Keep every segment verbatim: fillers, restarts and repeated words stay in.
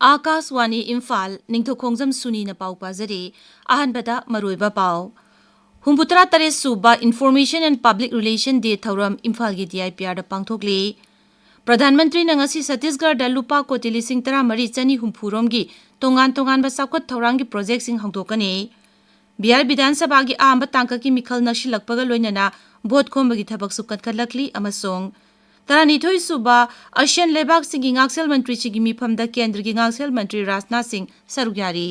ꯑꯥꯀꯥꯁꯋꯥꯅꯤ ꯏꯝꯐꯥꯜ, ꯅꯤꯡꯊꯧꯈꯣꯡꯖꯝ ꯁꯨꯅꯤꯅ ꯄꯥꯎ ꯄꯥꯖꯔꯤ꯫ ꯑꯍꯥꯟꯕꯗ ꯃꯔꯨꯑꯣꯏꯕ ꯄꯥꯎ꯫ ꯍꯨꯝꯐꯨꯇꯔꯥ ꯇꯔꯦꯠ ꯁꯨꯕ Information and Public Relation Day ꯊꯧꯔꯝ ꯏꯝꯐꯥꯜꯒꯤ D I P Rꯗ ꯄꯥꯡꯊꯣꯛꯂꯤ꯫ ꯄ꯭ꯔꯙꯥꯟ ꯃꯟꯇ꯭ꯔꯤꯅ ꯉꯁꯤ ꯁꯠꯇꯤꯁꯒꯔꯗ ꯂꯨꯄꯥ ꯀꯣꯇꯤ ꯂꯤꯁꯤꯡ ꯇꯔꯥꯃꯔꯤ ꯆꯅꯤ ꯍꯨꯝꯐꯨ ꯔꯣꯝꯒꯤ ꯇꯣꯉꯥꯟ ꯇꯣꯉꯥꯟꯕ ꯆꯥꯎꯈꯠ ꯊꯧꯔꯥꯡꯒꯤ ꯄ꯭ꯔꯣꯖꯦꯛꯁꯤꯡ ꯍꯧꯗꯣꯛꯀꯅꯤ꯫ ꯕꯤꯍꯥꯔ ꯕꯤꯙꯥꯟ ꯁꯚꯥꯒꯤ ꯑꯍꯥꯟꯕ ꯇꯥꯡꯀꯛꯀꯤ ꯃꯤꯈꯜ ꯅꯛꯁꯤꯜꯂꯛꯄꯒ ꯂꯣꯏꯅꯅ ꯚꯣꯠ ꯈꯣꯝꯕꯒꯤ ꯊꯕꯛꯁꯨ ꯀꯟꯈꯠꯂꯛꯂꯤ ꯑꯃꯁꯨꯡ ꯇꯔꯥꯅꯤꯊꯣꯏ ꯁꯨꯕ ꯑꯁꯤꯌꯥꯟ ꯂꯩꯕꯥꯛꯁꯤꯡꯒꯤ ꯉꯥꯛꯁꯦꯜ ꯃꯟꯇ꯭ꯔꯤꯁꯤꯡꯒꯤ ꯃꯤꯐꯝꯗ ꯀꯦꯟꯗ꯭ꯔꯒꯤ ꯉꯥꯛꯁꯦꯜ ꯃꯟꯇ꯭ꯔꯤ ꯔꯥꯖꯅꯥꯊ ꯁꯤꯡ ꯁꯔꯨꯛ ꯌꯥꯔꯤ꯫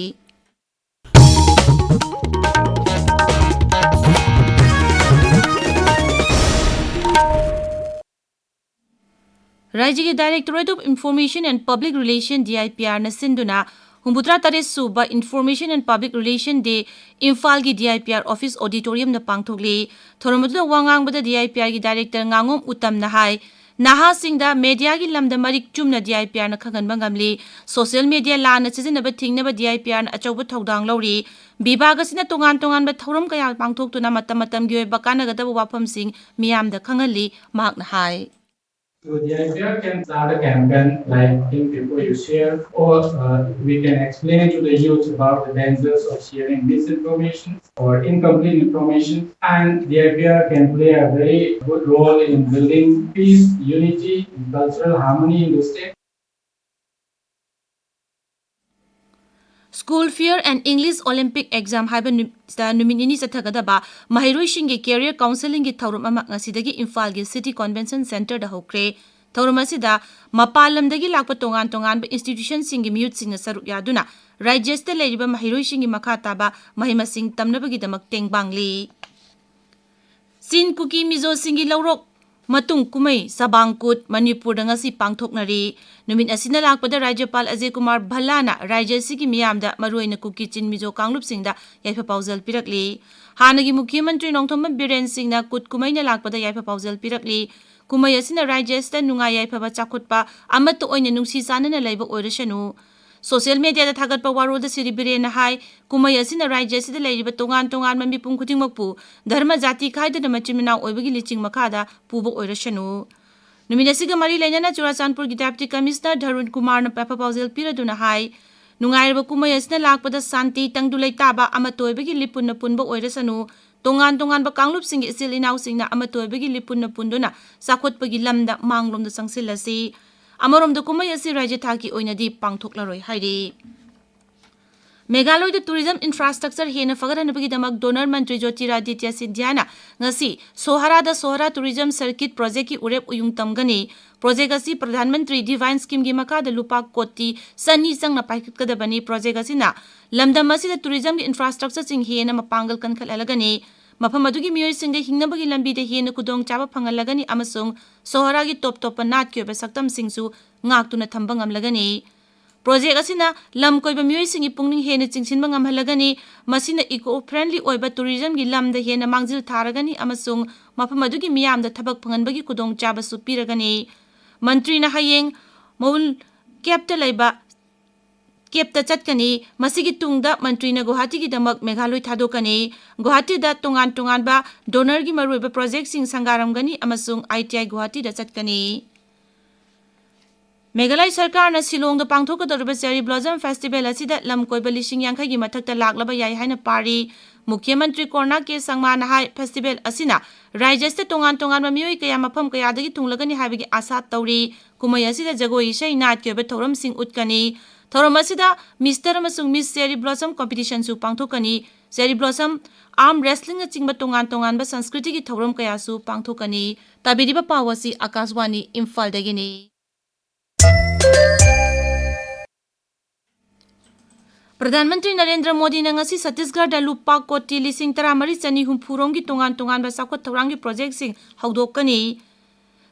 ꯔꯥꯏꯖ꯭ꯌꯒꯤ Directorate of Information and Public Relation, D I P Rꯅ ꯁꯤꯟꯗꯨꯅ ꯍꯨꯝꯐꯨꯇꯔꯥ ꯇꯔꯦꯠ ꯁꯨꯕ Information and Public Relation Day ꯏꯝꯐꯥꯜꯒꯤ D I P R office auditoriumꯗ ꯄꯥꯡꯊꯣꯛꯂꯤ꯫ ꯊꯧꯔꯝ ꯑꯗꯨꯗ ꯋꯥ ꯉꯥꯡꯕꯗ D I P Rꯒꯤ Director ꯉꯥꯉꯣꯝ ꯎꯇꯝꯅ ꯍꯥꯏ, ꯅꯍꯥꯁꯤꯡꯗ mediaꯒꯤ ꯂꯝꯗ ꯃꯔꯤꯛ ꯆꯨꯝꯅ D I P Rꯅ ꯈꯪꯍꯟꯕ ꯉꯝꯂꯤ꯫ Social media ꯂꯥꯟꯅ ꯁꯤꯖꯤꯟꯅꯕ ꯊꯤꯡꯅꯕ D I P Rꯅ ꯑꯆꯧꯕ ꯊꯧꯗꯥꯡ ꯂꯧꯔꯤ꯫ ꯕꯤꯚꯥꯒ ꯑꯁꯤꯅ ꯇꯣꯉꯥꯟ ꯇꯣꯉꯥꯟꯕ ꯊꯧꯔꯝ ꯀꯌꯥ ꯄꯥꯡꯊꯣꯛꯇꯨꯅ ꯃꯇꯝ ꯃꯇꯝꯒꯤ ꯑꯣꯏꯕ ꯀꯥꯟꯅꯒꯗꯕ ꯋꯥꯐꯝꯁꯤꯡ ꯃꯤꯌꯥꯝꯗ ꯈꯪꯍꯜꯂꯤ, ꯃꯍꯥꯛꯅ ꯍꯥꯏ꯫ So the I P R can start a campaign like Think Before You Share, or uh, we can explain to the youth about the dangers of sharing misinformation or incomplete information. And the I P R can play a very good role in building peace, unity, and cultural harmony in the state. School Fair and English Olympic Exam ꯍꯥꯏꯕ ꯅꯨ-, ꯗ ꯅꯨꯃꯤꯠ ꯅꯤꯅꯤ ꯆꯠꯊꯒꯗꯕ ꯃꯍꯩꯔꯣꯏꯁꯤꯡꯒꯤ career counselling ꯒꯤ ꯊꯧꯔꯝ ꯑꯃ ꯉꯁꯤꯗꯒꯤ ꯏꯝꯐꯥꯜꯒꯤ City Convention Centre ꯗ ꯍꯧꯈ꯭ꯔꯦ꯫ ꯊꯧꯔꯝ ꯑꯁꯤꯗ ꯃꯄꯥꯟ ꯂꯝꯗꯒꯤ ꯂꯥꯛꯄ ꯇꯣꯉꯥꯟ ꯇꯣꯉꯥꯟꯕ institution ꯁꯤꯡꯒꯤ ꯃꯤꯍꯨꯠꯁꯤꯡꯅ ꯁꯔꯨꯛ ꯌꯥꯗꯨꯅ ꯔꯥꯖ꯭ꯌ ꯑꯁꯤꯗ ꯂꯩꯔꯤꯕ ꯃꯍꯩꯔꯣꯏꯁꯤꯡꯒꯤ ꯃꯈꯥ ꯇꯥꯕ ꯃꯍꯩ ꯃꯁꯤꯡ ꯇꯝꯅꯕꯒꯤꯗꯃꯛ ꯇꯦꯡꯕꯥꯡꯂꯤ꯫ ꯆꯤꯟ ꯀꯨꯀꯤ ꯃꯤꯖꯣꯁꯤꯡꯒꯤ ꯂꯧꯔꯣꯛ ꯃꯇꯨꯡ ꯀꯨꯝꯍꯩ ꯁꯕꯥꯡ ꯀꯨꯠ ꯃꯅꯤꯄꯨꯔꯗ ꯉꯁꯤ ꯄꯥꯡꯊꯣꯛꯅꯔꯤ꯫ ꯅꯨꯃꯤꯠ ꯑꯁꯤꯅ ꯂꯥꯛꯄꯗ ꯔꯥꯖ꯭ꯌꯄꯥꯜ ꯑꯖꯌ ꯀꯨꯃꯥꯔ ꯚꯜꯂꯥꯅ ꯔꯥꯖ꯭ꯌ ꯑꯁꯤꯒꯤ ꯃꯤꯌꯥꯝꯗ, ꯃꯔꯨꯑꯣꯏꯅ ꯀꯨꯀꯤ ꯆꯤꯟ ꯃꯤꯖꯣ ꯀꯥꯡꯂꯨꯞꯁꯤꯡꯗ ꯌꯥꯏꯐ ꯄꯥꯎꯖꯦꯜ ꯄꯤꯔꯛꯂꯤ꯫ ꯍꯥꯟꯅꯒꯤ ꯃꯨꯈ꯭ꯌ ꯃꯟꯇ꯭ꯔꯤ ꯅꯣꯡꯊꯣꯝꯕꯝ ꯕꯤꯔꯦꯟ ꯁꯤꯡꯅ ꯀꯨꯠ ꯀꯨꯝꯍꯩꯅ ꯂꯥꯛꯄꯗ ꯌꯥꯏꯐ ꯄꯥꯎꯖꯦꯜ ꯄꯤꯔꯛꯂꯤ꯫ ꯀꯨꯝꯍꯩ ꯑꯁꯤꯅ ꯔꯥꯖ꯭ꯌ ꯑꯁꯤꯗ ꯅꯨꯡꯉꯥꯏ ꯌꯥꯏꯐꯕ ꯆꯥꯎꯈꯠꯄ ꯑꯃꯠꯇ ꯑꯣꯏꯅ ꯅꯨꯡꯁꯤ ꯆꯥꯟꯅꯅ ꯂꯩꯕ ꯑꯣꯏꯔꯁꯅꯨ꯫ Social media ꯗ ꯊꯥꯒꯠꯄ ꯋꯥꯔꯣꯜꯗ ꯁ꯭ꯔꯤ ꯕꯤꯔꯦꯟꯅ ꯍꯥꯏ, ꯀꯨꯝꯍꯩ ꯑꯁꯤꯅ ꯔꯥꯖ꯭ꯌ ꯑꯁꯤꯗ ꯂꯩꯔꯤꯕ ꯇꯣꯉꯥꯟ ꯇꯣꯉꯥꯟꯕ ꯃꯤꯄꯨꯝ ꯈꯨꯗꯤꯡꯃꯛꯄꯨ ꯙꯔꯃ ꯖꯥꯇꯤ ꯈꯥꯏꯗꯅ ꯃꯆꯤꯟ ꯃꯅꯥꯎ ꯑꯣꯏꯕꯒꯤ ꯂꯤꯆꯤꯡ ꯃꯈꯥꯗ ꯄꯨꯕ ꯑꯣꯏꯔꯁꯅꯨ꯫ ꯅꯨꯃꯤꯠ ꯑꯁꯤꯒ ꯃꯔꯤ ꯂꯩꯅꯅ ꯆꯨꯔꯥꯆꯥꯟꯄꯨꯔꯒꯤ Deputy Commissioner ꯙꯔꯨꯟ ꯀꯨꯃꯥꯔꯅ ꯌꯥꯏꯐ ꯄꯥꯎꯖꯦꯜ ꯄꯤꯔꯗꯨꯅ ꯍꯥꯏ, ꯅꯨꯡꯉꯥꯏꯔꯕ ꯀꯨꯝꯍꯩ ꯑꯁꯤꯅ ꯂꯥꯛꯄꯗ ꯁꯥꯟꯇꯤ, ꯇꯪꯗꯨ ꯂꯩꯇꯥꯕ, ꯑꯃꯠꯇ ꯑꯣꯏꯕꯒꯤ ꯂꯤꯄꯨꯟꯅ ꯄꯨꯟꯕ ꯑꯣꯏꯔꯁꯅꯨ, ꯇꯣꯉꯥꯟ ꯇꯣꯉꯥꯟꯕ ꯀꯥꯡꯂꯨꯞꯁꯤꯡꯒꯤ ꯏꯆꯤꯜ ꯏꯅꯥꯎꯁꯤꯡꯅ ꯑꯃꯠꯇ ꯑꯣꯏꯕꯒꯤ ꯂꯤꯄꯨꯟꯅ ꯄꯨꯟꯗꯨꯅ ꯆꯥꯎꯈꯠꯄꯒꯤ ꯂꯝꯗ ꯃꯥꯡꯂꯣꯝꯗ ꯆꯪꯁꯤꯜꯂꯁꯤ꯫ ꯑꯃꯔꯣꯝꯗ ꯀꯨꯝꯍꯩ ꯑꯁꯤ ꯔꯥꯖ꯭ꯌ ꯊꯥꯛꯀꯤ ꯑꯣꯏꯅꯗꯤ ꯄꯥꯡꯊꯣꯛꯂꯔꯣꯏ ꯍꯥꯏꯔꯤ꯫ ꯃꯦꯘꯥꯂꯣꯏꯗ tourism infrastructure ꯍꯦꯟꯅ ꯐꯒꯠꯍꯟꯅꯕꯒꯤꯗꯃꯛ ꯗꯣꯅꯔ ꯃꯟꯇ꯭ꯔꯤ ꯖꯣꯇꯤꯔꯥꯗꯤꯇ꯭ꯌ ꯁꯤꯟꯙ꯭ꯌꯥꯅ ꯉꯁꯤ ꯁꯣꯍꯔꯥꯗ ꯁꯣꯍꯔꯥ tourism circuit projectꯀꯤ ꯎꯔꯦꯞ ꯎꯌꯨꯡ ꯇꯝꯒꯅꯤ꯫ Project ꯑꯁꯤ ꯄ꯭ꯔꯙꯥꯟ ꯃꯟꯇ꯭ꯔꯤ ꯗꯤꯚꯥꯏꯟ ꯁ꯭ꯀꯤꯝꯒꯤ ꯃꯈꯥꯗ ꯂꯨꯄꯥ ꯀꯣꯇꯤ ꯆꯅꯤ ꯆꯪꯅ ꯄꯥꯏꯈꯠꯀꯗꯕꯅꯤ꯫ Project ꯑꯁꯤꯅ ꯂꯝꯗꯝ ꯑꯁꯤꯗ tourismꯒꯤ infrastructureꯁꯤꯡ ꯍꯦꯟꯅ ꯃꯄꯥꯡꯒꯜ ꯀꯟꯈꯠꯍꯜꯂꯒꯅꯤ꯫ ꯃꯐꯝ ꯑꯗꯨꯒꯤ ꯃꯤꯑꯣꯏꯁꯤꯡꯗ ꯍꯤꯡꯅꯕꯒꯤ ꯂꯝꯕꯤꯗ ꯍꯦꯟꯅ ꯈꯨꯗꯣꯡꯆꯥꯕ ꯐꯪꯍꯜꯂꯒꯅꯤ ꯑꯃꯁꯨꯡ ꯁꯣꯍꯔꯥꯒꯤ ꯇꯣꯞ ꯇꯣꯞꯄ ꯅꯥꯠꯀꯤ ꯑꯣꯏꯕ ꯁꯛꯇꯝꯁꯤꯡꯁꯨ ꯉꯥꯛꯇꯨꯅ ꯊꯝꯕ ꯉꯝꯂꯒꯅꯤ꯫ Project ꯑꯁꯤꯅ ꯂꯝ ꯀꯣꯏꯕ ꯃꯤꯑꯣꯏꯁꯤꯡꯒꯤ ꯄꯨꯛꯅꯤꯡ ꯍꯦꯟꯅ ꯆꯤꯡꯁꯤꯟꯕ ꯉꯝꯍꯜꯂꯒꯅꯤ꯫ ꯃꯁꯤꯅ eco friendly ꯑꯣꯏꯕ tourismꯒꯤ ꯂꯝꯗ ꯍꯦꯟꯅ ꯃꯥꯡꯖꯤꯜ ꯊꯥꯔꯒꯅꯤ ꯑꯃꯁꯨꯡ ꯃꯐꯝ ꯑꯗꯨꯒꯤ ꯃꯤꯌꯥꯝꯗ ꯊꯕꯛ ꯐꯪꯍꯟꯕꯒꯤ ꯈꯨꯗꯣꯡꯆꯥꯕꯁꯨ ꯄꯤꯔꯒꯅꯤ꯫ ꯃꯟꯇ꯭ꯔꯤꯅ ꯍꯌꯦꯡ ꯃꯧꯜ ꯀꯦꯞꯇ ꯂꯩꯕ ꯀꯦꯞꯇ ꯆꯠꯀꯅꯤ꯫ ꯃꯁꯤꯒꯤ ꯇꯨꯡꯗ ꯃꯟꯇ꯭ꯔꯤꯅ ꯒꯨꯋꯥꯍꯥꯇꯤꯒꯤꯗꯃꯛ ꯃꯦꯘꯥꯂꯣꯏ ꯊꯥꯗꯣꯛꯀꯅꯤ꯫ ꯒꯨꯋꯥꯍꯥꯇꯤꯗ ꯇꯣꯉꯥꯟ ꯇꯣꯉꯥꯟꯕ ꯗꯣꯅꯔꯒꯤ ꯃꯔꯨꯑꯣꯏꯕ projectꯁꯤꯡ ꯁꯪꯒꯥꯔꯝꯒꯅꯤ ꯑꯃꯁꯨꯡ ꯑꯥꯏ ꯇꯤ ꯑꯥꯏ ꯒꯨꯋꯥꯍꯥꯇꯤꯗ ꯆꯠꯀꯅꯤ꯫ ꯃꯦꯘꯥꯂꯌ ꯁꯔꯀꯥꯔꯅ ꯁꯤꯂꯣꯡꯗ ꯄꯥꯡꯊꯣꯛꯀꯗꯧꯔꯤꯕ Cherry Blossom Festival ꯑꯁꯤꯗ ꯂꯝ ꯀꯣꯏꯕ ꯂꯤꯁꯤꯡ ꯌꯥꯡꯈꯩꯒꯤ ꯃꯊꯛꯇ ꯂꯥꯛꯂꯕ ꯌꯥꯏ ꯍꯥꯏꯅ ꯄꯥꯔꯤ꯫ ꯃꯨꯈ꯭ꯌ ꯃꯟꯇ꯭ꯔꯤ ꯀꯣꯔꯅꯥ ꯀꯦ ꯁꯪꯃꯥꯅ ꯍꯥꯏ, festival ꯑꯁꯤꯅ ꯔꯥꯖ꯭ꯌ ꯑꯁꯤꯗ ꯇꯣꯉꯥꯟ ꯇꯣꯉꯥꯟꯕ ꯃꯤꯑꯣꯏ ꯀꯌꯥ ꯃꯐꯝ ꯀꯌꯥꯗꯒꯤ ꯊꯨꯡꯂꯒꯅꯤ ꯍꯥꯏꯕꯒꯤ ꯑꯥꯁꯥ ꯇꯧꯔꯤ꯫ ꯀꯨꯝꯍꯩ ꯑꯁꯤꯗ ꯖꯒꯣꯏ ꯏꯁꯩ, ꯅꯥꯠꯀꯤ ꯑꯣꯏꯕ ꯊꯧꯔꯝꯁꯤꯡ ꯎꯠꯀꯅꯤ꯫ ꯊꯧꯔꯝ ꯑꯁꯤꯗ Mister ꯑꯃꯁꯨꯡ Miss Cherry Blossom Competitionꯁꯨ ꯄꯥꯡꯊꯣꯛꯀꯅꯤ꯫ Cherry Blossom arm wrestlingꯅꯆꯤꯡꯕ ꯇꯣꯉꯥꯟ ꯇꯣꯉꯥꯟꯕ ꯁꯪꯁꯀ꯭ꯔꯤꯇꯤꯒꯤ ꯊꯧꯔꯝ ꯀꯌꯥꯁꯨ ꯄꯥꯡꯊꯣꯛꯀꯅꯤ꯫ ꯇꯥꯕꯤꯔꯤꯕ ꯄꯥꯎ ꯑꯁꯤ ꯑꯀꯥꯁꯕꯥꯅꯤ ꯏꯝꯐꯥꯜꯗꯒꯤꯅꯤ꯫ ꯄ꯭ꯔꯙꯥꯟ ꯃꯟꯇ꯭ꯔꯤ ꯅꯔꯦꯟꯗ꯭ꯔ ꯃꯣꯗꯤꯅ ꯉꯁꯤ ꯁꯠꯇꯤꯁꯒꯔꯗ ꯂꯨꯄꯥ ꯀꯣꯇꯤ ꯂꯤꯁꯤꯡ ꯇꯔꯥꯃꯔꯤ ꯆꯅꯤ ꯍꯨꯝꯐꯨ ꯔꯣꯝꯒꯤ ꯇꯣꯉꯥꯟ ꯇꯣꯉꯥꯟꯕ ꯆꯥꯎꯈꯠ ꯊꯧꯔꯥꯡꯒꯤ projectꯁꯤꯡ ꯍꯧꯗꯣꯛꯀꯅꯤ꯫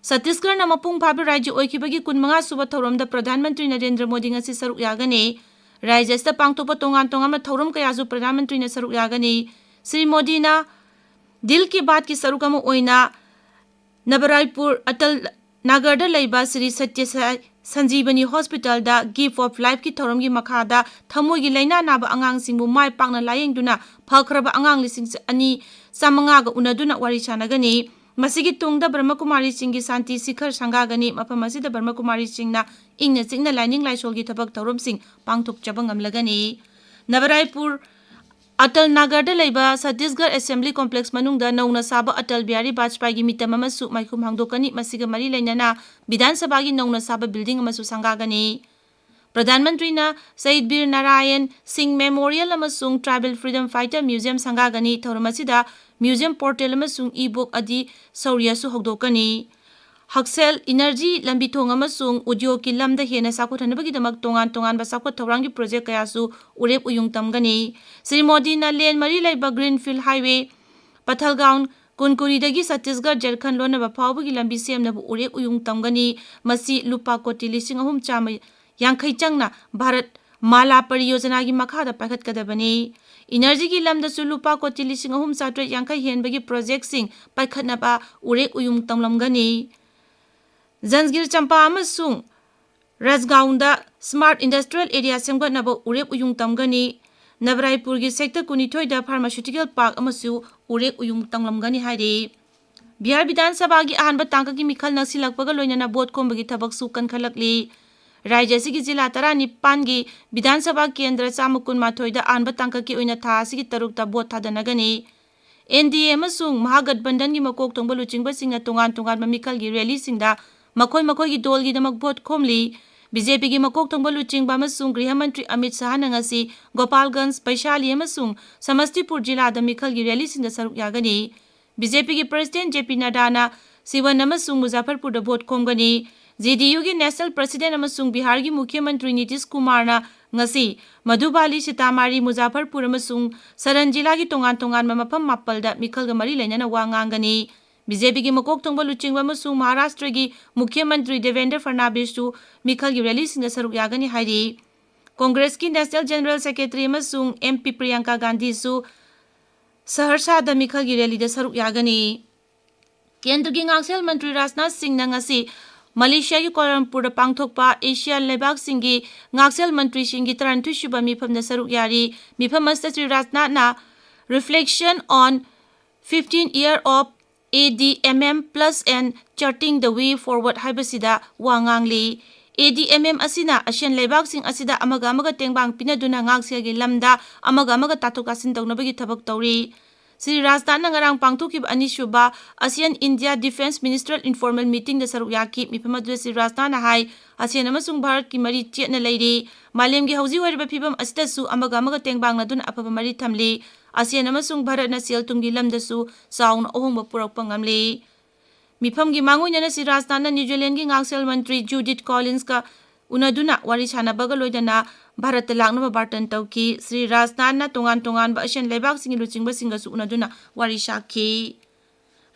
ꯁꯠꯇꯤꯁꯒꯔꯅ ꯃꯄꯨꯡ ꯐꯥꯕ ꯔꯥꯖ꯭ꯌ ꯑꯣꯏꯈꯤꯕꯒꯤ ꯀꯨꯟꯃꯉꯥ ꯁꯨꯕ ꯊꯧꯔꯝꯗ ꯄ꯭ꯔꯙꯥꯟ ꯃꯟꯇ꯭ꯔꯤ ꯅꯔꯦꯟꯗ꯭ꯔ ꯃꯣꯗꯤ ꯉꯁꯤ ꯁꯔꯨꯛ ꯌꯥꯒꯅꯤ꯫ ꯔꯥꯖ꯭ꯌ ꯑꯁꯤꯗ ꯄꯥꯡꯊꯣꯛꯄ ꯇꯣꯉꯥꯟ ꯇꯣꯉꯥꯟꯕ ꯊꯧꯔꯝ ꯀꯌꯥꯁꯨ ꯄ꯭ꯔꯙꯥꯟ ꯃꯟꯇ꯭ꯔꯤꯅ ꯁꯔꯨꯛ ꯌꯥꯒꯅꯤ꯫ ꯁ꯭ꯔꯤ ꯃꯣꯗꯤꯅ ꯗꯤꯜ ꯀꯤ ꯕꯥꯠꯀꯤ ꯁꯔꯨꯛ ꯑꯃ ꯑꯣꯏꯅ ꯅꯕꯔꯥꯏꯄꯨꯔ ꯑꯇꯜ ꯅꯥꯒꯔꯗ ꯂꯩꯕ ꯁ꯭ꯔꯤ ꯁꯠꯌ ꯁꯥꯏ ꯁꯟꯖꯤꯕꯅꯤ ꯍꯣꯁꯄꯤꯇꯥꯜꯗ Gift of Lifeꯀꯤ ꯊꯧꯔꯝꯒꯤ ꯃꯈꯥꯗ ꯊꯃꯣꯏꯒꯤ ꯂꯥꯏꯅꯥ ꯅꯥꯕ ꯑꯉꯥꯡꯁꯤꯡꯕꯨ ꯃꯥꯏ ꯄꯥꯛꯅ ꯂꯥꯌꯦꯡꯗꯨꯅ ꯐꯈ꯭ꯔꯕ ꯑꯉꯥꯡ ꯂꯤꯁꯤꯡ ꯑꯅꯤ ꯆꯥꯃꯉꯥꯒ ꯎꯅꯗꯨꯅ ꯋꯥꯔꯤ ꯁꯥꯟꯅꯒꯅꯤ꯫ ꯃꯁꯤꯒꯤ ꯇꯨꯡꯗ ꯕ꯭ꯔꯍꯃꯀꯨꯃꯥꯔꯤꯁꯤꯡꯒꯤ ꯁꯥꯟꯇꯤ ꯁꯤꯈꯔ ꯁꯪꯒꯥꯒꯅꯤ꯫ ꯃꯐꯝ ꯑꯁꯤꯗ ꯕ꯭ꯔꯍꯃꯀꯨꯃꯥꯔꯤꯁꯤꯡꯅ ꯏꯪꯅ ꯆꯤꯛꯅ ꯂꯥꯏꯅꯤꯡ ꯂꯥꯏꯁꯣꯜꯒꯤ ꯊꯕꯛ ꯊꯧꯔꯝꯁꯤꯡ ꯄꯥꯡꯊꯣꯛꯆꯕ ꯉꯝꯂꯒꯅꯤ꯫ ꯅꯕꯔꯥꯏꯄꯨꯔ ꯑꯇꯜ ꯅꯥꯒꯔꯗ ꯂꯩꯕ ꯁꯠꯇꯤꯁꯒꯔ ꯑꯦꯁꯦꯝꯕ꯭ꯂꯤ ꯀꯣꯝꯄ꯭ꯂꯦꯛꯁ ꯃꯅꯨꯡꯗ ꯅꯧꯅ ꯁꯥꯕ ꯑꯇꯜ ꯕꯤꯍꯥꯔꯤ ꯕꯥꯖꯄꯥꯏꯒꯤ ꯃꯤꯇꯝ ꯑꯃꯁꯨ ꯃꯥꯏꯈꯨꯝ ꯍꯥꯡꯗꯣꯛꯀꯅꯤ꯫ ꯃꯁꯤꯒ ꯃꯔꯤ ꯂꯩꯅꯅ ꯕꯤꯙꯥꯟ ꯁꯚꯥꯒꯤ ꯅꯧꯅ ꯁꯥꯕ ꯕꯤꯜꯗꯤꯡ ꯑꯃꯁꯨ ꯁꯪꯒꯥꯒꯅꯤ꯫ ꯄ꯭ꯔꯙꯥꯟ ꯃꯟꯇ꯭ꯔꯤꯅ ꯁꯍꯤꯗ ꯕꯤꯔ ꯅꯥꯔꯥꯌꯟ ꯁꯤꯡ ꯃꯦꯃꯣꯔꯤꯌꯦꯜ ꯑꯃꯁꯨꯡ ꯇ꯭ꯔꯥꯏꯕꯦꯜ ꯐ꯭ꯔꯤꯗꯝ ꯐꯥꯏꯇꯔ ꯃ꯭ꯌꯨꯖꯤꯌꯝ ꯁꯪꯒꯥꯒꯅꯤ꯫ ꯊꯧꯔꯝ ꯑꯁꯤꯗ ꯃ꯭ꯌꯨꯖꯤꯌꯝ ꯄꯣꯔꯇꯦꯜ ꯑꯃꯁꯨꯡ ꯏ ꯕꯨꯛ ꯑꯗꯤ ꯁꯧꯔꯤꯌꯥꯁꯨ ꯍꯧꯗꯣꯛꯀꯅꯤ꯫ ꯍꯛꯁꯦꯜ, ꯏꯅꯔꯖꯤ, ꯂꯝꯕꯤ ꯊꯣꯡ ꯑꯃꯁꯨꯡ ꯎꯗ꯭ꯌꯣꯒꯀꯤ ꯂꯝꯗ ꯍꯦꯟꯅ ꯆꯥꯎꯈꯠꯍꯟꯅꯕꯒꯤꯗꯃꯛ ꯇꯣꯉꯥꯟ ꯇꯣꯉꯥꯟꯕ ꯆꯥꯎꯈꯠ ꯊꯧꯔꯥꯡꯒꯤ ꯄ꯭ꯔꯣꯖꯦꯛ ꯀꯌꯥꯁꯨ ꯎꯔꯦꯞ ꯎꯌꯨꯡ ꯇꯝꯒꯅꯤ꯫ ꯁ꯭ꯔꯤ ꯃꯣꯗꯤꯅ ꯂꯦꯟ ꯃꯔꯤ ꯂꯩꯕ ꯒ꯭ꯔꯤꯟꯐꯤꯜ ꯍꯥꯏꯋꯦ, ꯄꯊꯜꯒꯥꯎꯟ, ꯀꯨꯟꯀꯨꯔꯤꯗꯒꯤ ꯁꯠꯇꯤꯁꯒꯔ ꯖꯔꯈꯟ ꯂꯣꯟꯅꯕ ꯐꯥꯎꯕꯒꯤ ꯂꯝꯕꯤ ꯁꯦꯝꯅꯕ ꯎꯔꯦꯞ ꯎꯌꯨꯡ ꯇꯝꯒꯅꯤ꯫ ꯃꯁꯤ ꯂꯨꯄꯥ ꯀꯣꯇꯤ ꯂꯤꯁꯤꯡ ꯑꯍꯨꯝ ꯆꯥꯝꯃ ꯌꯥꯡꯈꯩ ꯆꯪꯅ ꯚꯥꯔꯠ ꯃꯥꯂꯥ ꯄꯔꯤꯌꯣꯖꯅꯥꯒꯤ ꯃꯈꯥꯗ ꯄꯥꯏꯈꯠꯀꯗꯕꯅꯤ꯫ ꯏꯅꯔꯖꯤꯒꯤ ꯂꯝꯗꯁꯨ ꯂꯨꯄꯥ ꯀꯣꯇꯤ ꯂꯤꯁꯤꯡ ꯑꯍꯨꯝ ꯆꯥꯇ꯭ꯔꯦꯠ ꯌꯥꯡꯈꯩ ꯍꯦꯟꯕꯒꯤ ꯄ꯭ꯔꯣꯖꯦꯛꯁꯤꯡ ꯄꯥꯏꯈꯠꯅꯕ ꯎꯔꯦꯛ ꯎꯌꯨꯡ ꯇꯝꯂꯝꯒꯅꯤ꯫ ꯖꯟꯖꯒꯤꯔ ꯆꯝꯄꯥ ꯑꯃꯁꯨꯡ ꯔꯥꯖꯒꯥꯎꯟꯗ ꯁ꯭ꯃꯥꯔꯠ ꯏꯟꯗꯁꯇ꯭ꯔꯤꯌꯦꯜ ꯑꯦꯔꯤꯌꯥ ꯁꯦꯝꯒꯠꯅꯕ ꯎꯔꯦꯛ ꯎꯌꯨꯡ ꯇꯝꯒꯅꯤ꯫ ꯅꯕꯔꯥꯏꯄꯨꯔꯒꯤ ꯁꯦꯛꯇꯔ ꯀꯨꯟꯅꯤꯊꯣꯏꯗ ꯐꯥꯔꯃꯥꯁꯤꯎꯇꯤꯀꯦꯜ ꯄꯥꯔꯛ ꯑꯃꯁꯨ ꯎꯔꯦꯛ ꯎꯌꯨꯡ ꯇꯝꯂꯝꯒꯅꯤ ꯍꯥꯏꯔꯤ꯫ ꯕꯤꯍꯥꯔ ꯕꯤꯙꯥꯟ ꯁꯚꯥꯒꯤ ꯑꯍꯥꯟꯕ ꯇꯥꯡꯀꯛꯀꯤ ꯃꯤꯈꯜ ꯅꯛꯁꯤꯜꯂꯛꯄꯒ ꯂꯣꯏꯅꯅ ꯚꯣꯠ ꯈꯣꯝꯕꯒꯤ ꯊꯕꯛꯁꯨ ꯀꯟꯈꯠꯂꯛꯂꯤ꯫ ꯔꯥꯖ꯭ꯌ ꯑꯁꯤꯒꯤ ꯖꯤꯂꯥ ꯇꯔꯥꯅꯤꯄꯥꯟꯒꯤ ꯕꯤꯙꯥꯟ ꯁꯚꯥ ꯀꯦꯟꯗ꯭ꯔ ꯆꯥꯝꯃ ꯀꯨꯟꯃꯥꯊꯣꯏꯗ ꯑꯍꯥꯟꯕ ꯇꯥꯡꯀꯛꯀꯤ ꯑꯣꯏꯅ ꯊꯥ ꯑꯁꯤꯒꯤ ꯇꯔꯨꯛꯇ ꯚꯣꯠ ꯊꯥꯗꯅꯒꯅꯤ꯫ ꯑꯦꯟ ꯗꯤ ꯑꯦ ꯑꯃꯁꯨꯡ ꯃꯍꯥꯒꯠꯕꯟꯙꯟꯒꯤ ꯃꯀꯣꯛ ꯊꯣꯡꯕ ꯂꯨꯆꯤꯡꯕꯁꯤꯡꯅ ꯇꯣꯉꯥꯟ ꯇꯣꯉꯥꯟꯕ ꯃꯤꯈꯜꯒꯤ ꯔꯦꯂꯤꯁꯤꯡꯗ ꯃꯈꯣꯏ ꯃꯈꯣꯏꯒꯤ ꯗꯣꯜꯒꯤꯗꯃꯛ ꯚꯣꯠ ꯈꯣꯝꯂꯤ꯫ ꯕꯤ ꯖꯦ ꯄꯤꯒꯤ ꯃꯀꯣꯛ ꯊꯣꯡꯕ ꯂꯨꯆꯤꯡꯕ ꯑꯃꯁꯨꯡ ꯒ꯭ꯔꯤꯍ ꯃꯟꯇ꯭ꯔꯤ ꯑꯃꯤꯠ ꯁꯍꯥꯅ ꯉꯁꯤ ꯒꯣꯄꯥꯜꯒꯟꯖ, ꯕꯩꯁꯥꯂꯤ ꯑꯃꯁꯨꯡ ꯁꯃꯁꯇꯤꯄꯨꯔ ꯖꯤꯂꯥꯗ ꯃꯤꯈꯜꯒꯤ ꯔꯦꯂꯤꯁꯤꯡꯗ ꯁꯔꯨꯛ ꯌꯥꯒꯅꯤ꯫ ꯕꯤ ꯖꯦ ꯄꯤꯒꯤ ꯄ꯭ꯔꯁꯤꯗꯦꯟ ꯖꯦ ꯄꯤ ꯅꯗꯥꯅ ꯁꯤꯋꯟ ꯑꯃꯁꯨꯡ ꯃꯨꯖꯥꯐꯔꯄꯨꯔꯗ ꯚꯣꯠ ꯈꯣꯝꯒꯅꯤ꯫ ꯖꯦ ꯗꯤ ꯌꯨꯒꯤ ꯅꯦꯁꯅꯦꯜ ꯄ꯭ꯔꯁꯤꯗꯦꯟ ꯑꯃꯁꯨꯡ ꯕꯤꯍꯥꯔꯒꯤ ꯃꯨꯈ꯭ꯌ ꯃꯟꯇ꯭ꯔꯤ ꯅꯤꯇꯤꯁ ꯀꯨꯃꯥꯔꯅ ꯉꯁꯤ ꯃꯙꯨꯕꯥꯂꯤ, ꯁꯤꯇꯥꯃꯥꯔꯤ, ꯃꯨꯖꯥꯐꯔꯄꯨꯔ ꯑꯃꯁꯨꯡ ꯁꯔꯟ ꯖꯤꯂꯥꯒꯤ ꯇꯣꯉꯥꯟ ꯇꯣꯉꯥꯟꯕ ꯃꯐꯝ ꯃꯥꯄꯜꯗ ꯃꯤꯈꯜꯒ ꯃꯔꯤ ꯂꯩꯅꯅ ꯋꯥ ꯉꯥꯡꯒꯅꯤ꯫ ꯕꯤ ꯖꯦ ꯄꯤꯒꯤ ꯃꯀꯣꯛ ꯊꯣꯡꯕ ꯂꯨꯆꯤꯡꯕ ꯑꯃꯁꯨꯡ ꯃꯍꯥꯔꯥꯁꯇ꯭ꯔꯒꯤ ꯃꯨꯈ꯭ꯌ ꯃꯟꯇ꯭ꯔꯤ ꯗꯦꯕꯦꯟꯗ꯭ꯔ ꯐꯔꯅꯥꯕꯤꯁꯁꯨ ꯃꯤꯈꯜꯒꯤ ꯔꯦꯂꯤꯁꯤꯡꯗ ꯁꯔꯨꯛ ꯌꯥꯒꯅꯤ ꯍꯥꯏꯔꯤ꯫ ꯀꯣꯡꯒ꯭ꯔꯦꯁꯀꯤ ꯅꯦꯁꯅꯦꯜ ꯖꯦꯅꯔꯦꯜ ꯁꯦꯀ꯭ꯔꯦꯇꯔꯤ ꯑꯃꯁꯨꯡ ꯑꯦꯝ ꯄꯤ ꯄ꯭ꯔꯤꯌꯥꯡꯀꯥ ꯒꯥꯟꯙꯤꯁꯨ ꯁꯍꯔꯁꯥꯗ ꯃꯤꯈꯜꯒꯤ ꯔꯦꯂꯤꯗ ꯁꯔꯨꯛ ꯌꯥꯒꯅꯤ꯫ ꯀꯦꯟꯗ꯭ꯔꯒꯤ ꯉꯥꯛꯁꯦꯜ ꯃꯟꯇ꯭ꯔꯤ ꯔꯥꯖꯅꯥꯊ ꯁꯤꯡꯅ ꯉꯁꯤ ꯃꯂꯦꯁꯤꯌꯥꯒꯤ ꯀꯣꯂꯝꯄꯨꯔꯗ ꯄꯥꯡꯊꯣꯛꯄ ꯑꯦꯁꯤꯌꯥꯟ ꯂꯩꯕꯥꯛꯁꯤꯡꯒꯤ ꯉꯥꯛꯁꯦꯜ ꯃꯟꯇ꯭ꯔꯤꯁꯤꯡꯒꯤ ꯇꯔꯥꯅꯤꯊꯣꯏ ꯁꯨꯕ ꯃꯤꯐꯝꯗ ꯁꯔꯨꯛ ꯌꯥꯔꯤ꯫ ꯃꯤꯐꯝ ꯑꯁꯤꯗ Shri ꯔꯥꯖꯅꯥꯊꯅ Reflection on fifteen Year of ADMM Plus and Charting the Way Forward ꯍꯥꯏꯕꯁꯤꯗ ꯋꯥ ꯉꯥꯡꯂꯤ꯫ ADMM ꯑꯁꯤꯅ ASEAN ꯂꯩꯕꯥꯛꯁꯤꯡ ꯑꯁꯤꯗ ꯑꯃꯒ ꯑꯃꯒ ꯇꯦꯡꯕꯥꯡ ꯄꯤꯅꯗꯨꯅ ꯉꯥꯛꯁꯦꯜꯒꯤ ꯂꯝꯗ ꯑꯃꯒ ꯑꯃꯒ ꯇꯥꯊꯣꯛ ꯇꯥꯁꯤꯟ ꯇꯧꯅꯕꯒꯤ ꯊꯕꯛ ꯇꯧꯔꯤ꯫ ꯁ꯭ꯔꯤ ꯔꯥꯖꯅꯥꯊꯅ ꯉꯔꯥꯡ ꯄꯥꯡꯊꯣꯛꯈꯤꯕ ꯑꯅꯤꯁꯨꯕ ASEAN India Defence Ministerial Informal Meetingꯗ ꯁꯔꯨꯛ ꯌꯥꯈꯤ꯫ ꯃꯤꯐꯝ ꯑꯗꯨꯗ ꯁ꯭ꯔꯤ ꯔꯥꯖꯅꯥꯊꯅ ꯍꯥꯏ, ASEAN ꯑꯃꯁꯨꯡ ꯚꯥꯔꯠꯀꯤ ꯃꯔꯤ ꯆꯦꯠꯅ ꯂꯩꯔꯤ꯫ ꯃꯥꯂꯦꯝꯒꯤ ꯍꯧꯖꯤꯛ ꯑꯣꯏꯔꯤꯕ ꯐꯤꯕꯝ ꯑꯁꯤꯗꯁꯨ ꯑꯃꯒ ꯑꯃꯒ ꯇꯦꯡꯕꯥꯡꯅꯗꯨꯅ ꯑꯐꯕ ꯃꯔꯤ ꯊꯝꯂꯤ꯫ ASEAN ꯑꯃꯁꯨꯡ ꯚꯥꯔꯠꯅ ꯁꯦꯜ ꯊꯨꯝꯒꯤ ꯂꯝꯗꯁꯨ ꯆꯥꯎꯅ ꯑꯍꯣꯡꯕ ꯄꯨꯔꯛꯄ ꯉꯝꯂꯤ꯫ ꯃꯤꯐꯝꯒꯤ ꯃꯥꯡꯑꯣꯏꯅꯅ ꯁ꯭ꯔꯤ ꯔꯥꯖꯅꯥꯊꯅ ꯅ꯭ꯌꯨ ꯖꯤꯂꯦꯟꯗꯒꯤ ꯉꯥꯛꯁꯦꯜ ꯃꯟꯇ꯭ꯔꯤ ꯖꯨꯗꯤꯊ ꯀꯣꯂꯤꯟꯁꯀ ꯎꯅꯗꯨꯅ ꯋꯥꯔꯤ ꯁꯥꯟꯅꯕꯒ ꯂꯣꯏꯅꯅ ꯚꯥꯔꯠꯇ ꯂꯥꯛꯅꯕ ꯕꯥꯔꯇꯟ ꯇꯧꯈꯤ꯫ ꯁ꯭ꯔꯤ ꯔꯥꯖꯅꯥꯊꯅ ꯇꯣꯉꯥꯟ ꯇꯣꯉꯥꯟꯕ ASEAN ꯂꯩꯕꯥꯛꯁꯤꯡꯒꯤ ꯂꯨꯆꯤꯡꯕꯁꯤꯡꯒꯁꯨ ꯎꯅꯗꯨꯅ ꯋꯥꯔꯤ ꯁꯥꯈꯤ꯫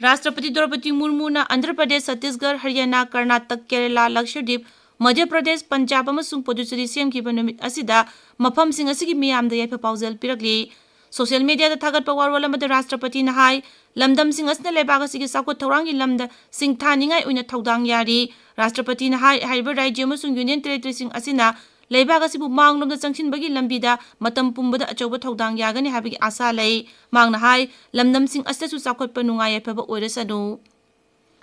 ꯔꯥꯁꯇ꯭ꯔꯄꯇꯤ ꯗ꯭ꯔꯧꯄꯗꯤ ꯃꯨꯔꯃꯨꯅ ꯑꯟꯙ꯭ꯔ ꯄ꯭ꯔꯗꯦꯁ, ꯆꯠꯇꯤꯁꯒꯔ, ꯍꯔꯤꯌꯥꯅꯥ, ꯀꯔꯅꯥꯇꯛ, ꯀꯦꯔꯂꯥ, ꯂꯛꯁꯗꯤꯞ, ꯃꯙ꯭ꯌ ꯄ꯭ꯔꯗꯦꯁ, ꯄꯟꯖꯥꯕ ꯑꯃꯁꯨꯡ ꯄꯨꯗꯨꯆꯦꯔꯤ ꯁꯦꯝꯈꯤꯕ ꯅꯨꯃꯤꯠ ꯑꯁꯤꯗ ꯃꯐꯝꯁꯤꯡ ꯑꯁꯤꯒꯤ ꯃꯤꯌꯥꯝꯗ ꯌꯥꯏꯐ ꯄꯥꯎꯖꯦꯜ ꯄꯤꯔꯛꯂꯤ꯫ ꯁꯣꯁꯤꯌꯦꯜ ꯃꯤꯗꯤꯌꯥꯗ ꯊꯥꯒꯠꯄ ꯋꯥꯔꯣꯜ ꯑꯃꯗ ꯔꯥꯁꯇ꯭ꯔꯄꯇꯤꯅ ꯍꯥꯏ, ꯂꯝꯗꯝꯁꯤꯡ ꯑꯁꯤꯅ ꯂꯩꯕꯥꯛ ꯑꯁꯤꯒꯤ ꯆꯥꯎꯈꯠ ꯊꯧꯔꯥꯡꯒꯤ ꯂꯝꯗ ꯁꯤꯡꯊꯥꯅꯤꯡꯉꯥꯏ ꯑꯣꯏꯅ ꯊꯧꯗꯥꯡ ꯌꯥꯔꯤ꯫ ꯔꯥꯁꯇ꯭ꯔꯄꯇꯤꯅ ꯍꯥꯏ, ꯍꯥꯏꯔꯤꯕ ꯔꯥꯖ꯭ꯌ ꯑꯃꯁꯨꯡ ꯌꯨꯅꯤꯌꯟ ꯇꯦꯔꯤꯇꯣꯔꯤꯁꯤꯡ ꯑꯁꯤꯅ ꯂꯩꯕꯥꯛ ꯑꯁꯤꯕꯨ ꯃꯥꯡꯂꯣꯝꯗ ꯆꯪꯁꯤꯟꯕꯒꯤ ꯂꯝꯕꯤꯗ ꯃꯇꯝ ꯄꯨꯝꯕꯗ ꯑꯆꯧꯕ ꯊꯧꯗꯥꯡ ꯌꯥꯒꯅꯤ ꯍꯥꯏꯕꯒꯤ ꯑꯥꯁꯥ ꯂꯩ꯫ ꯃꯍꯥꯛꯅ ꯍꯥꯏ, ꯂꯝꯗꯝꯁꯤꯡ ꯑꯁꯤꯗꯁꯨ ꯆꯥꯎꯈꯠꯄ ꯅꯨꯡꯉꯥꯏ ꯌꯥꯏꯐꯕ ꯑꯣꯏꯔꯁꯅꯨ꯫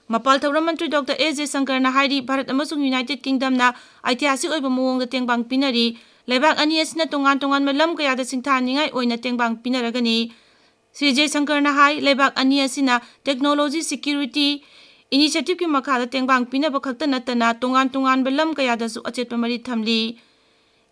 ꯃꯄꯥꯜ ꯊꯧꯔꯝ ꯃꯟꯇ꯭ꯔꯤ ꯗꯣꯛꯇꯔ ꯑꯦꯁ ꯖꯌꯁꯪꯀꯔꯅ ꯍꯥꯏꯔꯤ, ꯚꯥꯔꯠ ꯑꯃꯁꯨꯡ ꯌꯨꯅꯥꯏꯇꯦꯗ ꯀꯤꯡꯗꯝꯅ ꯑꯩꯇꯤꯍꯥꯁꯤꯛ ꯑꯣꯏꯕ ꯃꯑꯣꯡꯗ ꯇꯦꯡꯕꯥꯡ ꯄꯤꯅꯔꯤ꯫ ꯂꯩꯕꯥꯛ ꯑꯅꯤ ꯑꯁꯤꯅ ꯇꯣꯉꯥꯟ ꯇꯣꯉꯥꯟꯕ ꯂꯝ ꯀꯌꯥꯗ ꯁꯤꯡꯊꯥꯅꯤꯡꯉꯥꯏ ꯑꯣꯏꯅ ꯇꯦꯡꯕꯥꯡ ꯄꯤꯅꯔꯒꯅꯤ꯫ ꯁ꯭ꯔꯤ ꯖꯌꯁꯪꯀꯔꯅ ꯍꯥꯏ, ꯂꯩꯕꯥꯛ ꯑꯅꯤ ꯑꯁꯤꯅ technology security initiativeꯀꯤ ꯃꯈꯥꯗ ꯇꯦꯡꯕꯥꯡ ꯄꯤꯅꯕ ꯈꯛꯇ ꯅꯠꯇꯅ ꯇꯣꯉꯥꯟ ꯇꯣꯉꯥꯟꯕ ꯂꯝ ꯀꯌꯥꯗꯁꯨ ꯑꯆꯦꯠꯄ ꯃꯔꯤ ꯊꯝꯂꯤ꯫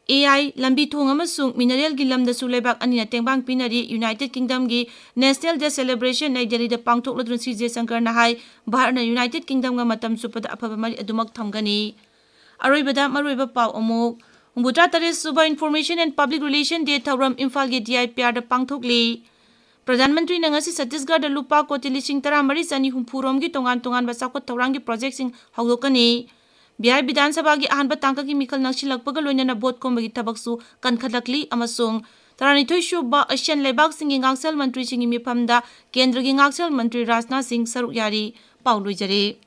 AI, ꯂꯝꯕꯤ ꯊꯣꯡ ꯑꯃꯁꯨꯡ ꯃꯤꯅꯔꯦꯜꯒꯤ ꯂꯝꯗꯁꯨ ꯂꯩꯕꯥꯛ ꯑꯅꯤꯅ ꯇꯦꯡꯕꯥꯡ ꯄꯤꯅꯔꯤ꯫ ꯌꯨꯅꯥꯏꯇꯦꯗ ꯀꯤꯡꯗꯝꯒꯤ National Day Celebration ꯅꯩ ꯗꯦꯜꯂꯤꯗ ꯄꯥꯡꯊꯣꯛꯂꯗꯨꯅ ꯁ꯭ꯔꯤ ꯖꯌꯁꯪꯀꯔꯅ ꯍꯥꯏ, ꯚꯥꯔꯠꯅ ꯌꯨꯅꯥꯏꯇꯦꯗ ꯀꯤꯡꯗꯝꯒ ꯃꯇꯝ ꯆꯨꯞꯄꯗ ꯑꯐꯕ ꯃꯔꯤ ꯑꯗꯨꯃꯛ ꯊꯝꯒꯅꯤ꯫ ꯑꯔꯣꯏꯕꯗ ꯃꯔꯨꯑꯣꯏꯕ ꯄꯥꯎ ꯑꯃꯨꯛ꯫ ꯍꯨꯝꯐꯨꯇꯔꯥ ꯇꯔꯦꯠ ꯁꯨꯕ Information and Public Relation Day ꯊꯧꯔꯝ ꯏꯝꯐꯥꯜꯒꯤ DIPRꯗ ꯄꯥꯡꯊꯣꯛꯂꯤ꯫ ꯄ꯭ꯔꯙꯥꯟ ꯃꯟꯇ꯭ꯔꯤꯅ ꯉꯁꯤ ꯆꯠꯇꯤꯁꯒꯔꯗ ꯂꯨꯄꯥ ꯀꯣꯇꯤ ꯂꯤꯁꯤꯡ ꯇꯔꯥꯃꯔꯤ ꯆꯅꯤ ꯍꯨꯝꯐꯨ ꯔꯣꯝꯒꯤ ꯇꯣꯉꯥꯟ ꯇꯣꯉꯥꯟꯕ ꯆꯥꯎꯈꯠ ꯊꯧꯔꯥꯡꯒꯤ ꯄ꯭ꯔꯣꯖꯦꯛꯁꯤꯡ ꯍꯧꯗꯣꯛꯀꯅꯤ꯫ ꯕꯤꯍꯥꯔ ꯕꯤꯙꯥꯟ ꯁꯚꯥꯒꯤ ꯑꯍꯥꯟꯕ ꯇꯥꯡꯀꯛꯀꯤ ꯃꯤꯈꯜ ꯅꯛꯁꯤꯜꯂꯛꯄꯒ ꯂꯣꯏꯅꯅ ꯚꯣꯠ ꯈꯣꯝꯕꯒꯤ ꯊꯕꯛꯁꯨ ꯀꯟꯈꯠꯂꯛꯂꯤ ꯑꯃꯁꯨꯡ ꯇꯔꯥꯅꯤꯊꯣꯏ ꯁꯨꯕ ASEAN ꯂꯩꯕꯥꯛꯁꯤꯡꯒꯤ ꯉꯥꯛꯁꯦꯜ ꯃꯟꯇ꯭ꯔꯤꯁꯤꯡꯒꯤ ꯃꯤꯐꯝꯗ ꯀꯦꯟꯗ꯭ꯔꯒꯤ ꯉꯥꯛꯁꯦꯜ ꯃꯟꯇ꯭ꯔꯤ ꯔꯥꯖꯅꯥꯊ ꯁꯤꯡ ꯁꯔꯨꯛ ꯌꯥꯔꯤ꯫ ꯄꯥꯎ ꯂꯣꯏꯖꯔꯦ꯫